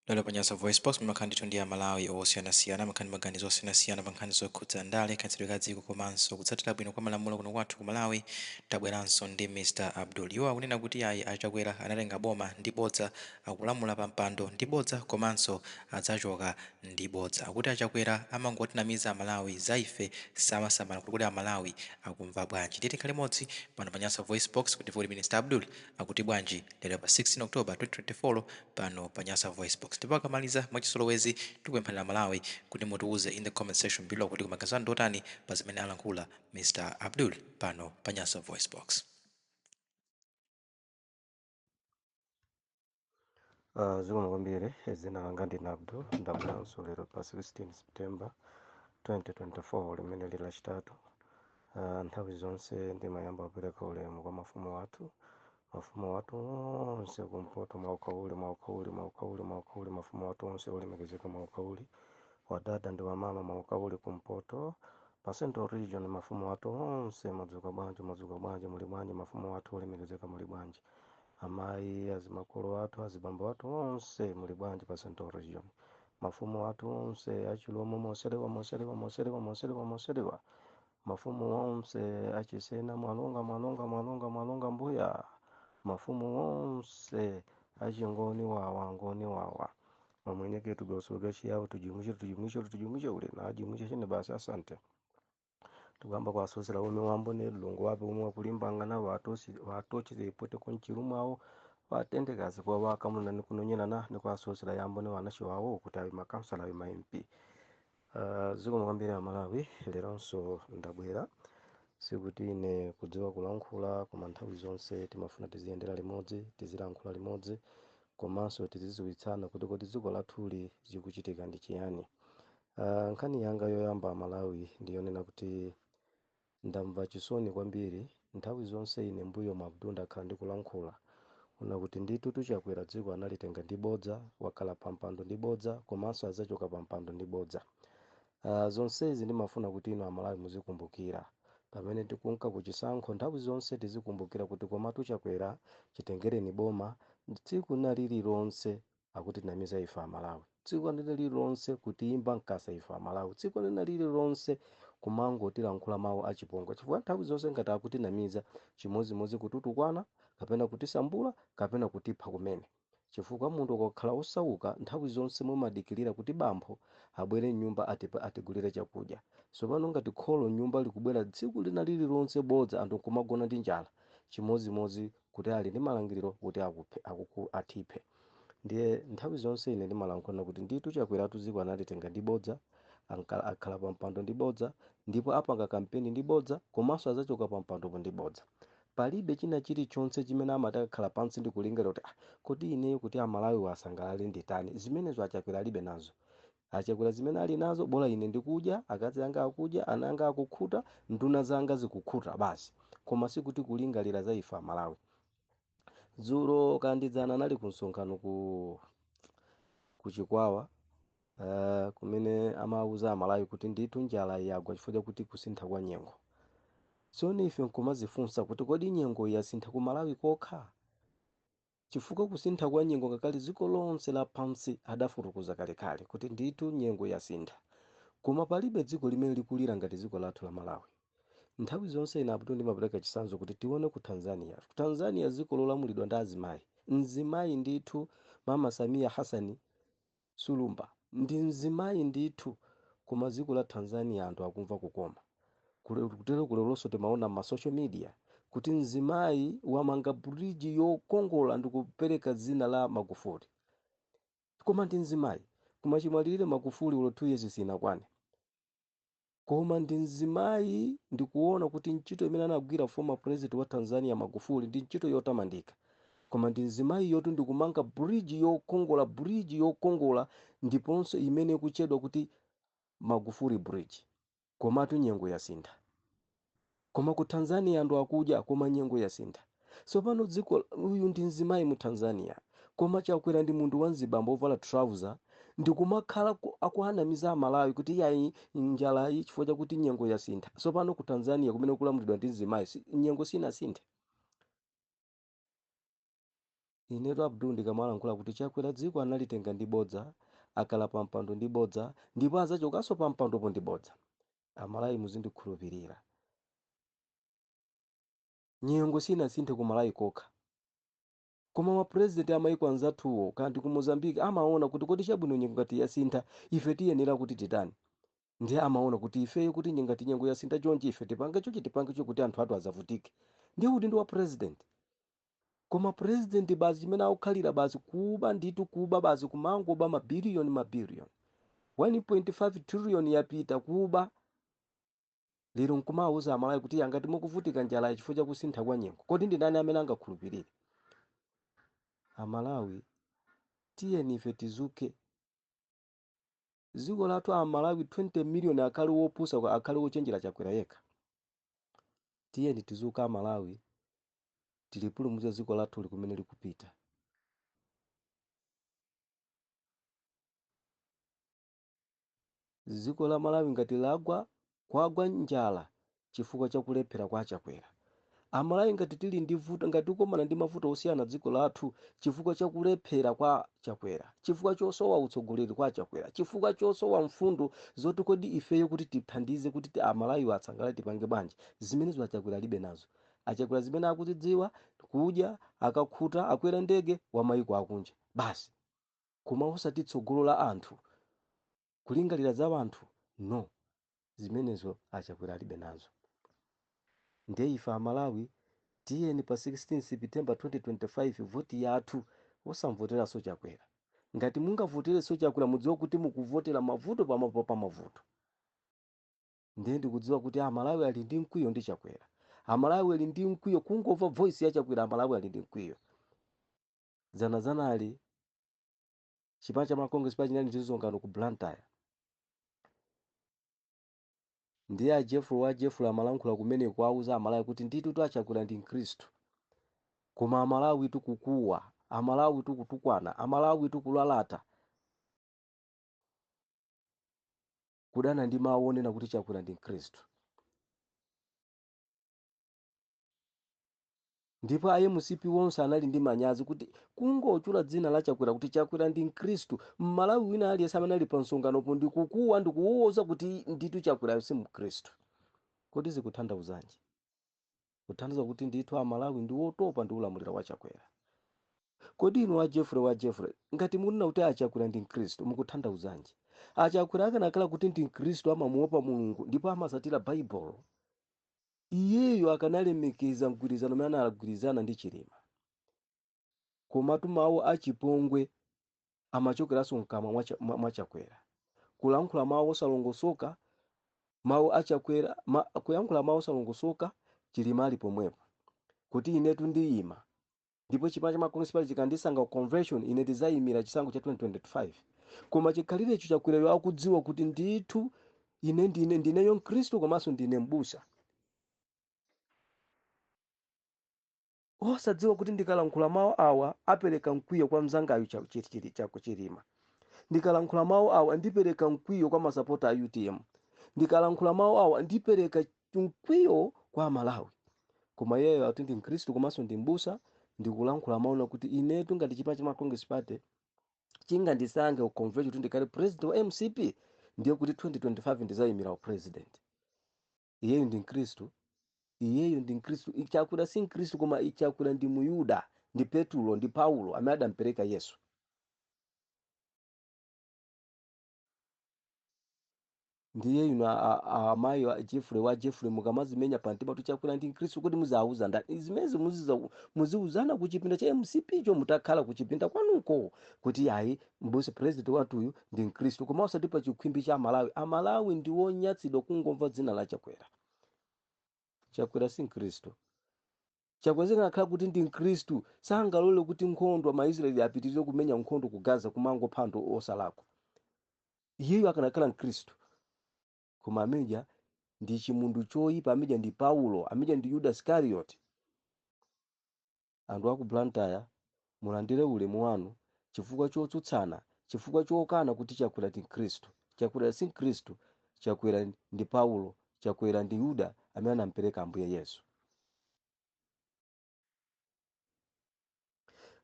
Lero pa Nyasa VoiceBox mumakhala ndithu ndi Amalawi osiyanasiyana, amakhala ndi maganizo osiyanasiyana pa nkhani zokhudza ndale, kayendetsedwe ka dziko komanso kutsatira bwino kwa malamulo kuno kwathu ku Malawi. Tabweranso ndi Mr Abdul. Iwo akunena kuti ayi, a Chakwera anatenga boma ndi bodza, akulamula pa mpando ndi bodza komanso adzachoka ndi bodza. Akuti a Chakwera amangotinamiza Amalawi, za ife samasamala kuti kodi Amalawi akumva bwanji. Ndiye tikhale limodzi pano pa Nyasa VoiceBox kuti timve kuti Mr Abdul akuti bwanji lero pa 16 October 2024 pano pa Nyasa VoiceBox. Ndipo akamaliza, mwachizolowezi tikupemphani Amalawi kuti mutiuze in the comment section below kuti maganizo anu ndi otani pa zimene alankhula Mr Abdul pano pa Nyasa VoiceBox. Zikomo kwambiri. Dzina langa ndine Abdul. Ndabweranso lero pa 16 September 2024, limene lili Lachitatu. Nthawi zonse ndimayamba kupereka ulemu kwa mafumu athu, mafumu athu onse kumpoto, mwaukhauli, mwaukhauli, mwaukhauli, mwaukhauli, mafumu athu onse olemekezeka, mwaukhauli, wadada ndi wamama, mwaukhauli kumpoto pa Central Region. Mafumu athu onse, mwadzuka bwanji? Mwadzuka bwanji? Muli bwanji mafumu athu olemekezeka? Muli bwanji amayi, azimakolo athu, azibambo athu onse? Muli bwanji pa Central Region? Mafumu athu onse achilomo, moselewa, moselewa, moselewa, moselewa, moselewa. Mafumu onse achisena, mwalonga, mwalonga, mwalonga, mwalonga mbuya. Mafumu onse achingoni, wawa ngoni wawa mamwenyeke tugosoga chiyawo tujumwishe, tujumwishe, tujumwishe ule na ajumwishe shine basi. Asante. Tugamba kwasosera ume wambo ne lungu wape umwe wakulimbangana watochire ipote kunchirumu awo watendekazi kuwa wakamuna nikunonyelana nikwasosera yambo ne wanashi wawo kuti awe makansala, awe ma MP. Zikomo kwambiri Amalawi. Leronso ndabwera, sikuti ine kudziwa kulankhula, koma nthawi zonse timafuna tiziyendera limodzi, tizilankhula limodzi, komanso tizidziwitsana kuti kodi dziko lathuli zikuchitika ndi chiyani. Nkhani yanga yoyamba, Malawi, ndiyonena kuti ndamva chisoni kwambiri. Nthawi zonse ine mbuyo Abdul ndakhala ndikulankhula kuna kuti ndithu Chakwera dziko analitenga ndi bodza, wakhala pampando ndi bodza, komanso adzachoka pampando ndi bodza. Zonsezi ndimafuna kuti inu Amalawi muzikumbukira pamene tikunka kuchisankho. Nthawi zonse tizikumbukira kuti komatu Chakwera chitengereni boma, tsiku lina lililonse akutinamiza ife Amalawi, tsiku lina lililonse kutiyimba mkasa ife Amalawi, tsiku lina lililonse kumangotilankhula mawu achipongwe, chifukwa nthawi zonse ngati akutinamiza, chimodzimodzi kututukwana kapena kutisambula kapena kutipha kumene, chifukwa munthu ukakhala osauka, nthawi zonse mumadikirira kuti bambo abwere mnyumba atigulire chakudya. Tsopano ngati kholo nyumba likubwera tsiku lina lililonse bodza, anthu nkumagona ndi njala, chimodzimodzi kuti ali ndi malangiriro kuti akuphe, atiphe. Ndiye nthawi zonse ine ndimalankhula kuti ndithu Chakweratu dziko analitenga ndi bodza, akhala pa mpando ndi bodza, ndipo apanga kampeni ndi bodza, komanso adzachoka pa mpandopo ndi bodza. Palibe china chilichonse chimene amati akakhala pansi ndi kulingalira kuti, ah, kodi ineyo kuti Amalawi asangalale nditani? Zimenezo aChakwera alibe nazo. Achakwera zimene ali nazo, bola ine ndikudya, akazi anga akudya, ana anga akukhuta, nduna zanga zikukhuta, basi, koma sikuti kulingalira za ife Amalawi. Dzulo kandidzana anali ku msonkhano ku Chikwawa, kumene amauza Amalawi kuti ndithu njala yagwa chifukwa chakuti kusintha kwa nyengo. Tsono ife nkumazifunsa kuti kodi nyengo yasintha ku Malawi kokha? Chifukwa kusintha kwa nyengo ngakhale dziko lonse lapansi adafotokoza kalekale kuti ndithu nyengo yasintha, koma palibe dziko limene likulira ngati dziko lathu la Malawi. Nthawi zonse ine Abdul ndimapereka chitsanzo kuti tione ku Tanzania. Ku Tanzania, dziko lolamulidwa ndi azimayi, mzimayi ndithu, Mama Samia Hassani Sulumba ndi mzimayi ndithu, koma dziko la Tanzania anthu akumva kukoma. Kutero kulelonso timaona ma social media kuti mzimayi wamanga bridge yokongola ndikupereka dzina la Magufuli, koma ndi mzimayi. Koma chimwalirire Magufuli ulo 2 years sinakwane, koma ndi mzimayi. Ndikuona kuti ntchito imene anagwira former president wa Tanzania Magufuli ndi ntchito yotamandika, koma ndi mzimayi yoti ndikumanga bridge yokongola, bridge yokongola ndiponso imene ikuchedwa kuti Magufuli Bridge. Komatu nyengo yasintha, koma ku Tanzania anthu akudya, koma nyengo yasintha. Tsopano dziko uyu ndi mzimayi mu Tanzania, koma Chakwera ndi munthu wanzibambo ovala trouser ndikumakhala akuanamiza Amalawi kuti iyayi, njalayi chifukwa chakuti nyengo yasintha. Tsopano ku Tanzania kumene kulamulidwa ndi mzimayi, nyengo sinasinthe. Inetu Abdul ndikamalankhula kuti Chakwera dziko analitenga ndi bodza, akhala pa mpando ndi bodza, ndipo azachokanso pa mpandopo ndi bodza. Amalawi muzindikhulupirira. Nyengo sinasinthe ku Malawi kokha, koma mapurezidenti amayiko anzathuwo kandi ku Mozambique amaona kuti kodi chabwino nyengo ngati yasintha ife tiyenera kuti titani. Ndiye amaona kuti ifeyo kuti ngati nyengo yasintha chonchi ife tipange chochi tipange cho kuti anthu athu azavutike. Ndiye kuti ndi wa president. Koma president basi chimene akukhalira basi kuba nditu kuba basi kumangoba mabiliyoni mabiliyoni. 1.5 trillion yapita kuba. Lero nkumawuza Amalawi kuti angati mukuvutika njala chifukwa cha kusintha kwa nyengo. Kodi ndi ndani amene angakhulupirire? Amalawi tiyeni ife tizuke. Dziko lathu Amalawi 20 million akhale wopusa akhale wochenjera Chakwera yekha. Tiyeni tizuke Amalawi, tilipulumutse dziko lathu kumene likupita. Dziko la Malawi ngati lagwa kwagwa njala chifukwa cha kulephera kwa Chakwera. Amalawi ngati tili ndi vuto, ngati tikumana ndi mavuto osiyana dziko lathu chifukwa cha kulephera kwa Chakwera, chifukwa chosowa utsogoleri kwa Chakwera, chifukwa chosowa mfundo zoti kodi ifeyo kuti tithandize kuti Amalawi atsangalale tipange bwanji, zimenezo Achakwera alibe nazo. Achakwera zimene akuzidziwa kudya, akakhuta, akwera ndege wa mayiko akunja basi, koma osati tsogolo la anthu, kulingalira za anthu, no, zimenezo Achakwera alibe nazo. Ndiye ife Amalawi tiyeni pa 16 September 2025 voti yathu osamvoteranso Chakwera. Ngati mungavoterenso Chakwera mudziwe kuti mukuvotera mavuto pamapo pa mavuto. Ndiye ndikudziwa kuti Amalawi ali ndi mkwiyo ndi Chakwera. Amalawi ali ndi mkwiyo kungomva voice ya Chakwera, Amalawi ali ndi mkwiyo. Dzanadzanali chipani cha Malawi Congress Party chinali ndi msonkhano ku Blantyre. Ndiye a Jeffrey wa Jeffrey amalankhula kumeneko auza Amalawi kuti ndithu tu Achakwera ndi Mkhristu. Koma Amalawi tikukuwa, Amalawi tikutukwana, Amalawi tikulalata. Kudana ndi mawu onena kuti Chakwera ndi Mkhristu. Ndipo a MCP wonse anali ndi manyazi kuti kungochula dzina la Chakwera kuti Chakwera ndi Mkhristu, Mmalawi wina aliyense amene ali pa msonkhanopo ndikukuwa ndikuwuza kuti ndithu Chakwera si Mkhristu. Kodi zikutanthauzanji? Kutanthauza kuti ndithu Amalawi ndi wotopa ndi ulamuliro wa Chakwera. Kodi inu wa Jeffrey wa Jeffrey, ngati munena kuti Achakwera ndi Mkhristu, mukutanthauzanji? Achakwera akanakhala kuti ndi Mkhristu amamuopa Mulungu ndipo amasatira Baibulo, iyeyo akanalemekeza mgwirizano umene anagwirizana ndi Chilima. Komatu mawu achipongwe amachokeranso mkamwa mwa Chakwera. Kulankhula mawu osalongosoka, mawu achakwera, kuyankhula mawu osalongosoka, Chilima ali pomwepo. Kuti inetu ndiyima, ndipo chipani cha Malawi Congress Party chikandisankha convention, ine ndizayimira chisankho cha 2025. Koma chikhalirecho Chakwerayo akudziwa kuti ndithu ine ndineyo Mkhristu komanso ndine m'busa. Osadziwa kuti ndikalankhula mawu awa apereka mkwiyo kwa mzangayu Chilima. Ndikalankhula mawu awa ndipereka mkwiyo kwa masapota a UTM. Ndikalankhula mawu awa ndipereka mkwiyo kwa Amalawi. Koma iyeyo ati ndi Mkhristu komanso ndi m'busa, ndikulankhula mawu kuti inetu ngati chipani cha Malawi Congress Party chingandisankhe ku convention kuti ndikhale president wa MCP, ndiye kuti 2025 ndizayimira u president. Iyeyo ndi Mkhristu, iyeyo ndi Mkhristu. Chakwera si Mkhristu, koma Chakwera ndi Muyuda, ndi Petulo, ndi Paulo amene adampereka Yesu. Ndiye inu amayi wa Jeffrey wa Jeffrey mukamazimenya pa mtima kuti Chakwera ndi Mkhristu, kuti muzawuza ndani? Zimene muziwuzana ku chipinda cha MCP cho, mutakhala ku chipinda kwanuko kuti ayi mbusa president wathuyu ndi Mkhristu, koma osati pa chikhwimbi cha Amalawi. Amalawi ndi wonyatsidwa kungomva dzina la Chakwera. Chakwera si Mkhristu. Chakwera zikanakhala kuti ndi Mkhristu sangalole kuti nkhondo Amaisraeli apitirire kumenya nkhondo ku Gaza kumangopha anthu osalakwa. Iyeyo akanakhala Mkhristu. Koma ameneja ndi chimunthu choyipa, ameneja ndi Paulo, ameneja ndi Yuda Iskarioti. Anthu aku Blantyre mulandire ulemu wanu chifukwa chotsutsana, chifukwa chokana kuti Chakwera ndi Mkhristu. Chakwera si Mkhristu, Chakwera ndi Paulo, Chakwera ndi Yuda amene anampereka Ambuye Yesu.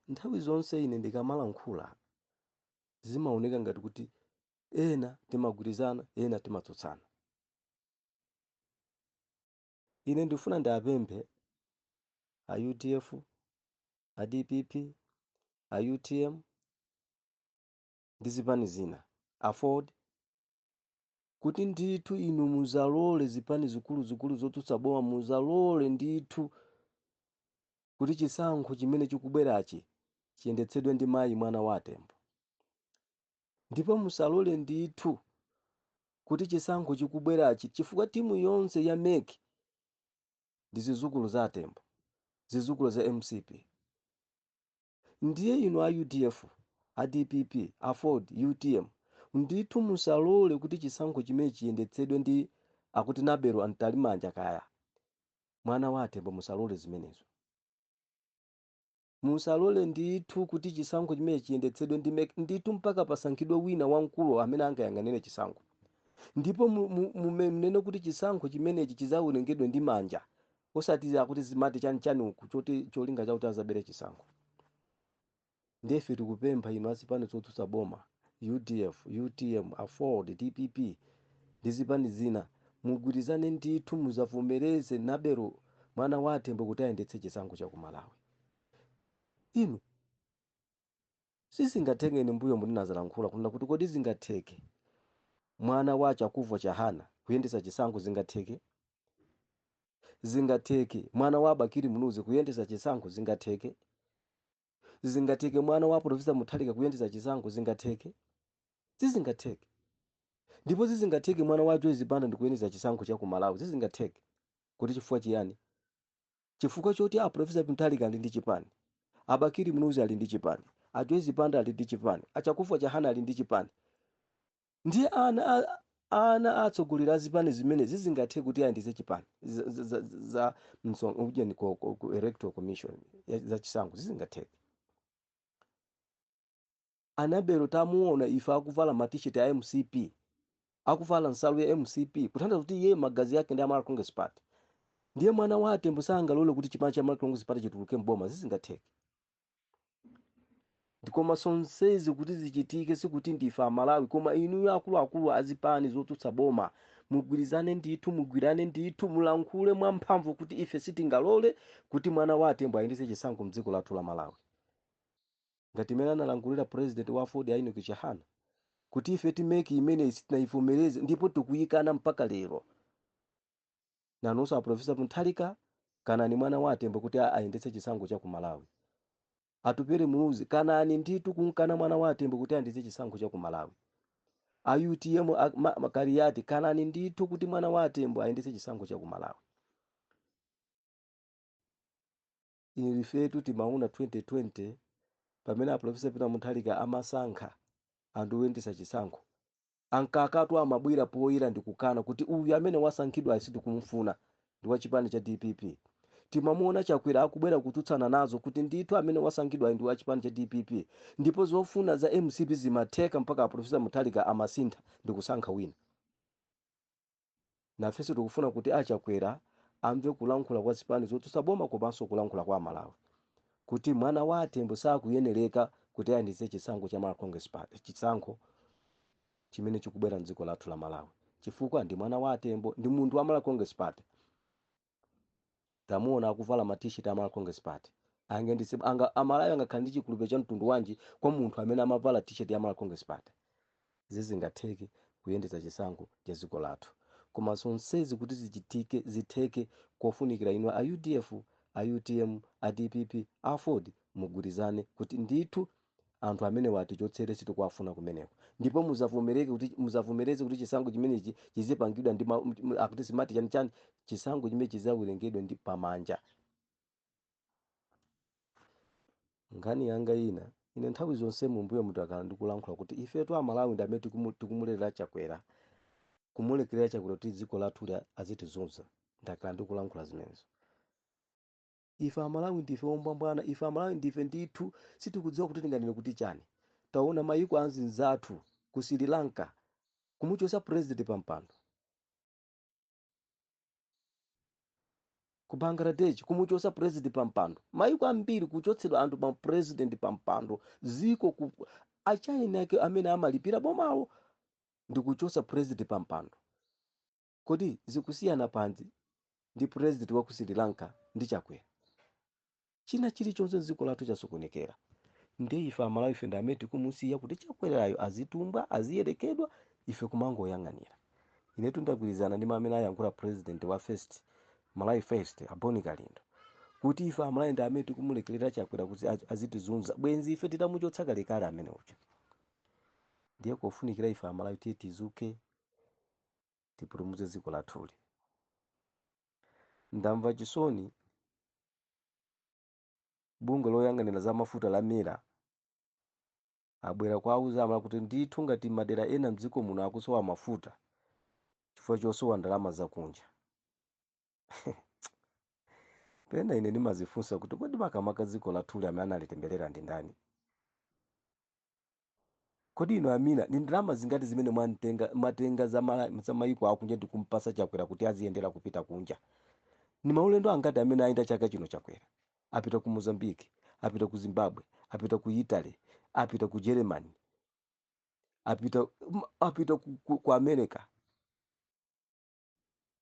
Nthawi zonse ine ndikamalankhula zimaoneka ngati kuti ena timagwirizana, ena timatsutsana. Ine ndifuna ndiapemphe a UDF, a DPP, a UTM ndi zipani zina, AFORD, kuti ndithu inu muzalole zipani zikuluzikulu zotsutsa boma, muzalole ndithu kuti chisankho chimene chikubwerachi chiyendetsedwe ndi mayi mwana wa Atembo. Ndipo musalole ndithu kuti chisankho chikubwerachi, chifukwa timu yonse ya MEC ndi zizukulu za Atembo, zizukulu za MCP. Ndiye inu a UDF, a DPP, AFORD, UTM, ndithu musalole kuti chisankho chimene chiyendetsedwe ndi akuti Nabelo Antalimanja kaya mwana wa Atembo, musalole zimenezo. Musalole ndithu kuti chisankho chimene chiyendetsedwe ndi MEC ndithu mpaka pasankhidwe wina wamkulu amene angayang'anire chisankho. Ndipo munene kuti chisankho chimenechi chizawerengedwe ndi manja, osati akuti zimati chani chani uku choti cholinga chakuti azabere chisankho. Ndife tikupempha inu azipani zotsutsa boma, UDF, UTM, AFORD, DPP ndi zipani zina, mugwirizane ndithu, muzavomereze Nabelo mwana wa Atembo kuti ayendetse chisankho cha ku Malawi. Inu sizingatheke. Ine mbuyo mundinazalankhula kunena kuti kodi zingatheke mwana wa Chakufwa Chahana kuyendetsa chisankho? Zingatheke? Zingatheke mwana wa Bakili Muluzi kuyendetsa chisankho? Zingatheke? Zingatheke mwana wa Profesa Mutharika kuyendetsa chisankho? Zingatheke? Sizingatheke. Ndipo sizingatheke mwana wa Joyce Banda ndikuyendetsa chisankho cha ku Malawi, sizingatheke. Kuti chifukwa chiyani? Chifukwa choti a Profesa Mutharika ali ndi chipani, Abakili Muluzi ali ndi chipani, a Joyce Banda ali ndi chipani, a Chakufwa Chahana ali ndi chipani. Ndiye ana atsogoleri a zipani zimene zizingathe kuti ayendetse chipani za ujeni ku electoral commission za chisankho, zizingatheke. Anabelo tamuona ife akuvala matisheti a MCP, akuvala nsalu ya MCP, kutanthauza kuti iye magazi yake ndi a Malawi Congress Party. Ndiye mwana wa Atembo sangalole kuti chipani cha Malawi Congress Party chituluke mboma, zizingatheke. Ndikoma sonsezi kuti zichitike, sikuti ndife Amalawi, koma inuyo akuluakulu azipani zotsutsa boma mugwirizane ndithu, mugwirane ndithu, mulankhule mwamphamvu kuti ife sitingalole kuti mwana wa Atembo ayendetse chisankho mdziko lathu la Malawi, ngati imene analankhulira president wa AFORD Enoch Chihana kuti ife ti MEC imene sitinayivomereze ndipo tikuyikana mpaka lero. Nanonso a Profesa Mutharika, kanani mwana wa Atembo kuti ayendetse chisankho cha ku Malawi. Atupele Muluzi, kanani ndithu kunkana mwana wa Atembo kuti ayendetse chisankho cha ku Malawi. A UTM Kaliati, kanani ndithu kuti mwana wa Atembo ayendetse chisankho cha ku Malawi. Ifetu timaona 2020 pamene a Profesa Peter Mutharika amasankha anthu oyendetsa chisankho, ankakatu amabwera poyera ndikukana kuti uyu amene wasankhidwa sitikumufuna, ndi wa chipani cha DPP. Timamuona Chakwera akubwera kutsutsana nazo kuti ndithu amene wasankhidwa ndi wa chipani cha DPP, ndipo zofuna za MCP zimatheka mpaka a Profesa Mutharika amasintha ndi kusankha wina. Nafenso tikufuna kuti achakwera amve kulankhula kwa zipani zotsutsa boma komanso kulankhula kwa Amalawi kuti mwana wa Atembo sakuyenereka kuti ayendetse chisankho cha Malawi Congress Party, chisankho chimene chikubwera mdziko lathu la Malawi, chifukwa ndi mwana wa Atembo, ndi munthu wa Malawi Congress Party. Tamuona akuvala ma t-shirt a Malawi Congress Party. Angendise anga Amalawi angakhala ndi chikhulupiriro cha mtundu wanji kwa munthu amene amavala t-shirt ya Malawi Congress Party? Zizingatheke kuyendetsa chisankho cha dziko lathu. Koma zonsezi kuti zichitike, zitheke, kofunikira inu a UDF, a UTM, a DPP, AFORD mugwirizane kuti ndithu anthu amene watichotsere sitikuwafuna kumeneko, ndipo muzavomereke kuti muzavomereze kuti chisankho chimenechi chizipangidwa ndi akuti simati chani chani, chisankho chimene chizawerengedwe ndi pamanja. Nkhani yanga ina, ine nthawi zonse mumbuyo mutakhala ndikulankhula kuti ifetu Amalawi ndi amene tikumulerera Chakwera, kumulekerera Chakwera kuti dziko lathu azitizunza. Ndakhala ndikulankhula zimenezo. Ife Amalawi ndife ombwambwana, ife Amalawi ndife ndithu sitikudziwa kuti tinganene kuti chani. Taona mayiko anzinzathu ku Sri Lanka kumuchosa president pa mpando. Ku Bangladesh kumuchosa president pa mpando, maiko ambiri kuchotsedwa anthu pa president pa mpando, ziko ku achaina ake amene amalipira bomawo ndi kuchosa president pa mpando. Kodi zikusiyana panzi ndi president wa ku Sri Lanka ndi Chakwera? China chilichonse dziko lathu chasokonekera. Ndiye ife Amalawi, ife ndi amene tikumusiya kuti Chakwerayo azitumbwa, aziyerekedwa, ife kumangoyang'anira. Inetu ndagwirizana ndi amene ayankhula president wa First Malawi First, Aboni Kalindo, kuti ife Amalawi ndi amene tikumulekerera Chakwera kuti azitizunza. Bwenzi ife titamuchotsa kalekale amene uja. Ndiye kofunikira ife Amalawi tiye tizuke, tipulumutse dziko lathuli. Ndamva chisoni bungwe loyang'anira za mafuta la MERA abwera kuauza Amalawi kuti ndithu ngati madera ena mdziko muno akusowa mafuta chifukwa chosowa ndalama zakunja. Pena ine ndimazifunsa kuti kodi makamaka dziko lathuli amene analitemberera ndi ndani? Kodi inu amina ni ndalama zingati zimene mwatenga za mayiko akunja ndi kumpasa Chakwera kuti aziyendera kupita kunja? Ni maulendo angati amene ayenda chaka chino Chakwera? Apita ku Mozambique, apita ku Zimbabwe, apita ku Italy, apita ku Germany, apita ku America,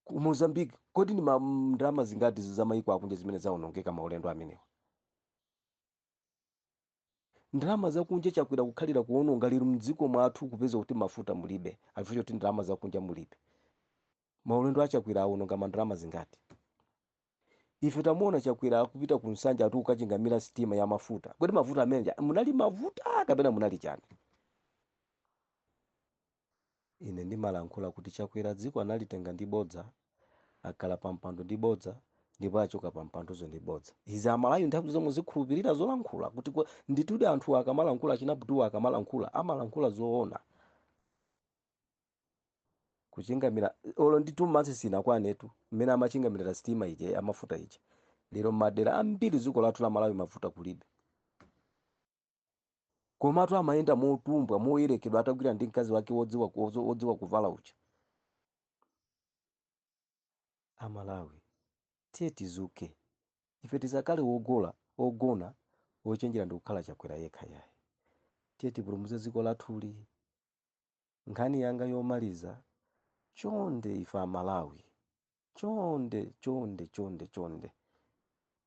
ku Mozambique. Kodi ni ndalama zingati za mayiko akunja zimene zawonongeka maulendo amenewa? Ndalama zakunja Chakwera kukhalira kuwononga. Lero mdziko mwathu kupeza kuti mafuta mulibe chifukwa choti ndalama zakunja mulibe. Maulendo a Chakwera awononga mandalama zingati? Ife tamuona Chakwera akupita ku Nsanja ati kukachingamira sitima ya mafuta. Kodi mafuta ameneja munali mafuta kapena munali chani? Ine ndimalankhula kuti Chakwera dziko analitenga ndi bodza, akhala pa mpando ndi bodza, ndipo achoka pa mpandozo ndi bodza. Izi Amalawi nthawi zomwe zikhulupirira zolankhula kuti nditude anthu akamalankhula, achinabutuwa akamalankhula amalankhula zoona. Kuchingamira olo ndi 2 months sinakwanetu mmene amachingamirira sitima ije amafuta ije. Lero madera ambiri dziko lathu la Malawi mafuta kulibe, komatu amayenda motumbwa moyerekedwa atagwira ndi mkazi wake wodziwa kuvala uja. Amalawi tiye tizuke, ife tisakale wogola ogona wochenjera ndi kukhala Chakwera yekha yayi. Tiye tipulumutse dziko lathuli. Nkhani yanga yomaliza, chonde ife Amalawi, chonde chonde chonde chonde,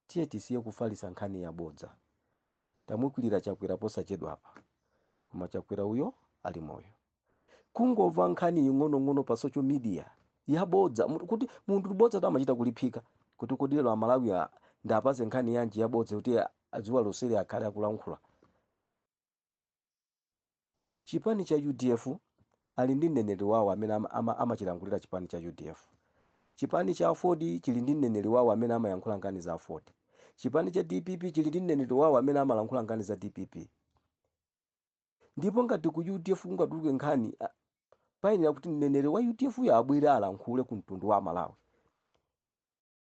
tiye tisiye kufalisa nkhani yabodza. Tamukwirira Chakwera posachedwapa, koma Chakwera uyo ali moyo. Kungomva nkhani ing'onong'ono pa social media yabodza, kuti munthu bodza tamachita kuliphika kuti kodi lero Amalawi ndapase nkhani yanji yabodza kuti adziwa losere akhale akulankhula. Chipani cha UDF ali ndi mneneri wawo amene amachilankhulira chipani cha UDF. Chipani cha AFORD chili ndi mneneri wawo amene amayankhula nkhani za AFORD. Chipani cha DPP chili ndi mneneri wawo amene amalankhula nkhani za DPP. Ndipo ngati ku UDF kungatuluke nkhani, payenera kuti mneneri wa UDF uyo abwere alankhule ku mtundu wa Malawi.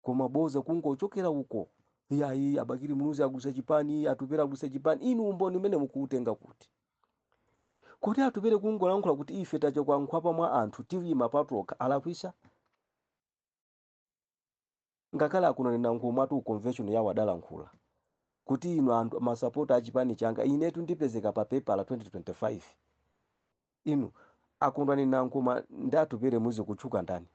Koma boza kungochokera uko, iyayi Abakili Muluzi agulitsa chipani, Atupere agulitsa chipani. Inu umboni umene mukuutenga kuti? Kodi Atupere kungolankhula kuti ife tachoka nkhwapa mwa anthu tiwima patokha alakwisa? Ngakhale akunonena nkhumwe atu convention yawo adalankhula kuti inu anthu masapota a chipani changa, inetu ndipezeka pa pepala 2025. Inu akondwani Nankhumwa ndi Atupere Muluzi kutchuka ndani?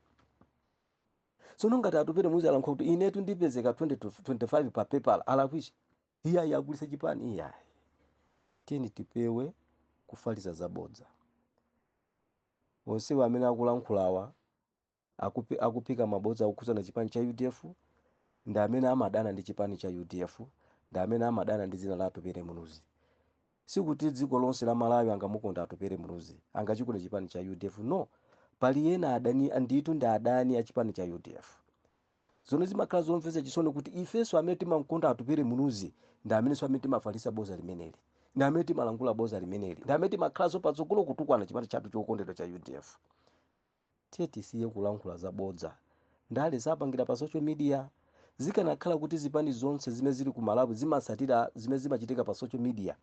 Tsono ngati Atupere Muluzi alankhula kuti inetu ndipezeka 2025 pa pepala, alakwisa? Iyayi agulitsa chipani? Iyayi. Tiyeni tipewe kufalitsa zabodza. Onsewa amene akulankhulawa akuphika mabodza akukhudzana chipani cha UDF ndi amene amadana ndi chipani cha UDF, ndi amene amadana ndi dzina la Atupere Muluzi. Sikuti dziko lonse la Malawi angamukonda Atupere Muluzi, angachikonde chipani cha UDF, no. Pali ena adani ndithu, ndi adani a chipani cha UDF. Zomwe zimakhala zomvetsa chisoni kuti ifenso amene timamukonda Atupere Muluzi ndi amenenso amene timafalitsa bodza limeneli, ndi amene timalankhula bodza limeneli, ndi amene timakhalanso patsogolo kutukwana chipani chathu chokondedwa cha UDF. Tiye tisiye kulankhula zabodza. Ndale zapangira pa social media. Zikanakhala kuti zipani zonse zimene zili ku Malawi zimatsatira zimene zimachitika pa social media,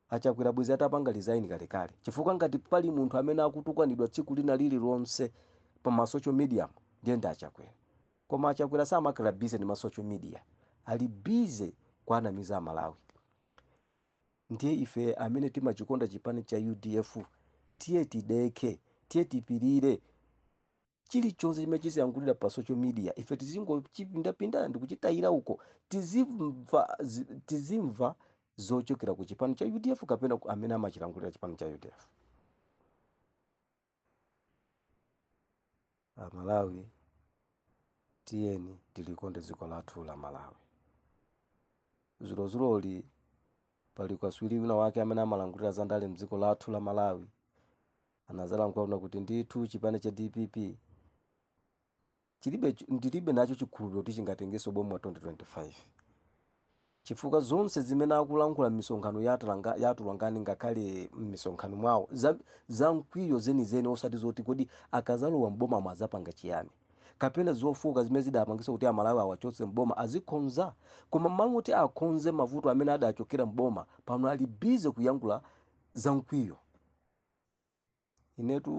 Achakwera bwezi atapanga resign kalekale, chifukwa ngati pali munthu amene akutukwanidwa tsiku lina lililonse pa ma social media ndiye ndi Achakwera. Koma achakwera samakhala busy ndi ma social media, ali busy kuanamiza Amalawi. Ndiye ife amene timachikonda chipani cha UDF, tiye tidekhe, tiye tipirire. Chilichonse chimene chiziyankhulira pa social media, ife tizingochipindapinda ndi kuchitayira uko. Tizimva zochokera ku chipani cha UDF kapena amene amachilankhulira chipani cha UDF. Amalawi, tiyeni tilikonde dziko lathu la Malawi. Zulozuloli pali kaswiri wina wake amene amalankhulira za ndale mdziko lathu la Malawi, anazalankhula kuti ndithu chipani cha DPP ndilibe nacho chikhulupiriro kuti chingatengenso boma 2025, chifukwa zonse zimene akulankhula m'misonkhano ya atulangani, ngakhale m'misonkhano mwawo za mkwiyo zenizeni, osati zoti kodi akazalowa mboma azapanga chiyani, kapena zofoka zimene zidapangisa kuti Amalawi awachotse mboma azikhonza. Koma mmalo moti akhonze mavuto amene adachokera mboma, pano ali busy kuyankhula za mkwiyo. Inetu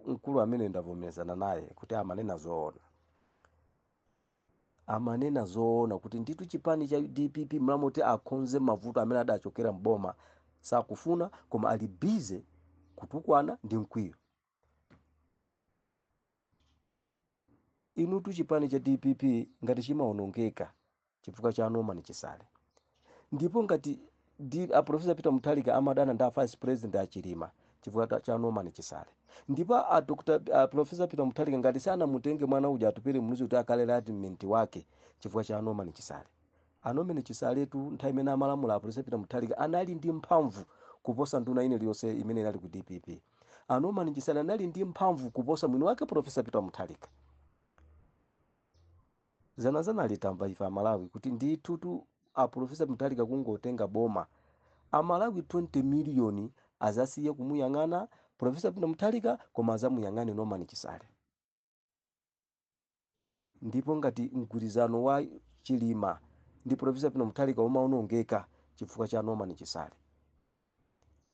mkulu amene ndavomerezana naye kuti amanena zoona, amanena zoona kuti ndithu chipani cha DPP mmalo moti akhonze mavuto amene adachokera mboma sakufuna, koma ali busy kutukwana ndi mkwiyo. Inutu chipani cha DPP ngati chimaonongeka chifukwa cha Norman Chisale, ndipo ngati a Professor Peter Mutharika amadana ndi a Vice President Achilima chifukwa cha Norman Chisale, ndipo a Dr. a Professor Peter Mutharika ngati sanamutenge mwana uja Atupele Muluzi kuti akhale running wake chifukwa cha Norman Chisale. A Norman Chisaletu nthawi imene amalamula a Professor Peter Mutharika anali ndi mphamvu kuposa nduna ine iliyonse imene inali ku DPP. A Norman Chisale anali ndi mphamvu kuposa mwini wake Professor Peter Mutharika. Zanazana litamva ife Amalawi kuti ndithutu a Professor Mutharika kungotenga boma, Amalawi 20 miliyoni azasiye kumuyang'ana Professor Peter Mutharika, koma azamuyang'ane Norman Chisale. Ndipo ngati mgwirizano wa Chilima ndi Professor Peter Mutharika umaonongeka chifukwa cha Norman Chisale,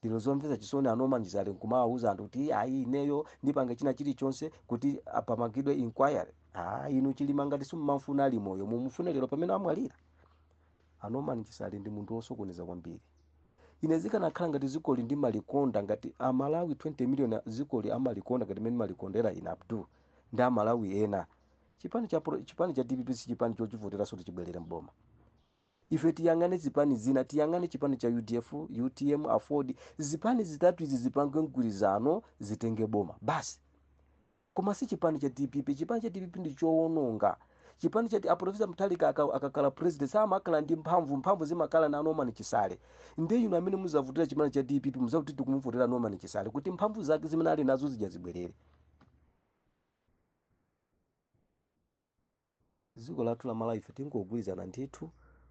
ndilo zomvetsa chisoni. A Norman Chisale nkumawawuza anthu kuti ayi, ineyo ndipanga china chilichonse kuti apamangidwe inquiry. Inu Chilima ngati simmamfuna ali moyo, mumufune lero pamene amwalira? A Norman Chisale ndi munthu wosokoneza kwambiri. Ine zikanakhala ngati zikoli ndimalikonda ngati Amalawi 20 million zikoli amalikonda ngati mmene malikondera ine Abdul ndi Amalawi ena, chipani cha DPP si chipani chochivoteranso kuti chibwerere mboma. Ife tiyang'ane zipani zina, tiyang'ane chipani cha UDF, UTM, AFORD. Zipani zitatu izi zipange mgwirizano, zitenge boma basi, koma si chipani cha DPP. Chipani cha DPP ndi chowononga. Chipani cha a Professor Mutharika akakhala president samakhala ndi mphamvu, mphamvu zimakhala na Norman Chisale. Ndiye inu amene muzavutira chipani cha DPP, muzakuti tikumuvotera Norman Chisale kuti mphamvu zake zimene ali nazo zija zibwerere. Dziko lathu la Malawi, ife tingogwirizana ndithu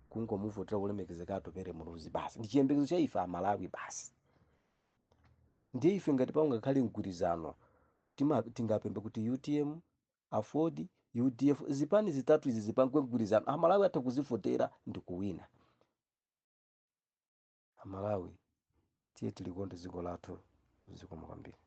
kungomuvotera kulemekezeka Atupele Muluzi basi, ndi chiyembekezo cha ife Amalawi basi. Ndiye ife ngati pangakhale mgwirizano, tingapembe kuti UTM, AFORD, UDF, zipani zitatu izi zipange mgwirizano, Amalawi atha kuzivotera ndi kuwina. Amalawi, tiye tilikonde dziko lathu. Zikomo kwambiri.